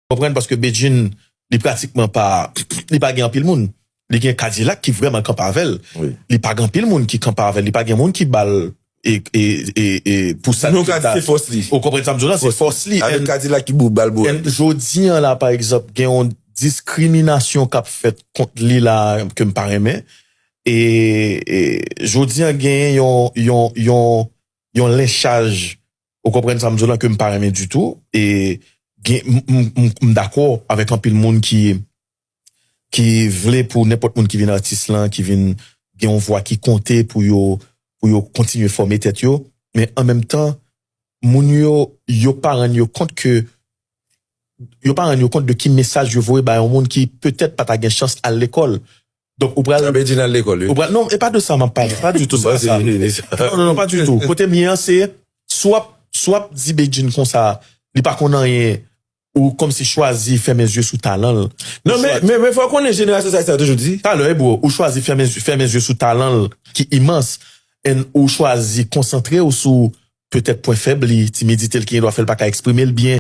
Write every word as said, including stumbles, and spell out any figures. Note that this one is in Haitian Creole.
Konprann? Paske Bedjine, li pratikman pa, li pa gen anpil moun. Li gen Kadilak ki vrèman kanpe avè l. Li pa gen anpil moun ki kanpe avè l. Li pa gen moun ki ba l e, e, e, e, pou sa. Nou ka di se fòs li. Ou konprann sa m di w la? Se fòs li. Avèk Kadilak ki bou, ba l boure. And jodi an la, pa egzanp, gen yon diskriminasyon k ap fèt kont li la ke m pa renmen. E, e jodi an, genyen yon, yon, yon, yon lenchaj, ou konprann sa m di w la, ke m pa renmen ditou. E gen, m, m, m, m dakò avèk anpil moun ki, ki vle pou nenpòt moun ki vin atis lan, ki vin gen yon vwa ki konte pou yo, pou yo kontinye fòme tèt yo. Men an menm tan, moun yo, yo pa rann yo kont ke, yo pa rann yo kont de ki mesaj yo voye bay yon moun ki petèt pa ta gen chans al lekòl. Donk, ou pral, Sa Bedjine al lekòl, wi. Ou pral, non, e pa de sa m ap pale, pa ditou, se pa sa. Non, non, non, pa ditou. Kote m ye an, se, si w ap, si w ap di Bedjine konsa, li pa konn anyen, ou kòmsi chwazi fèmen zye sou talan l. Non, men, men, men fò w konnen jenerasyon sa, sa toujou di. Talè, bro, ou chwazi fèmen, fèmen zye sou talan l ki imans, and ou chwazi konsantre w sou petèt pwen fèb li, timidite l ki gen dwa fè l pa ka eksprime l byen.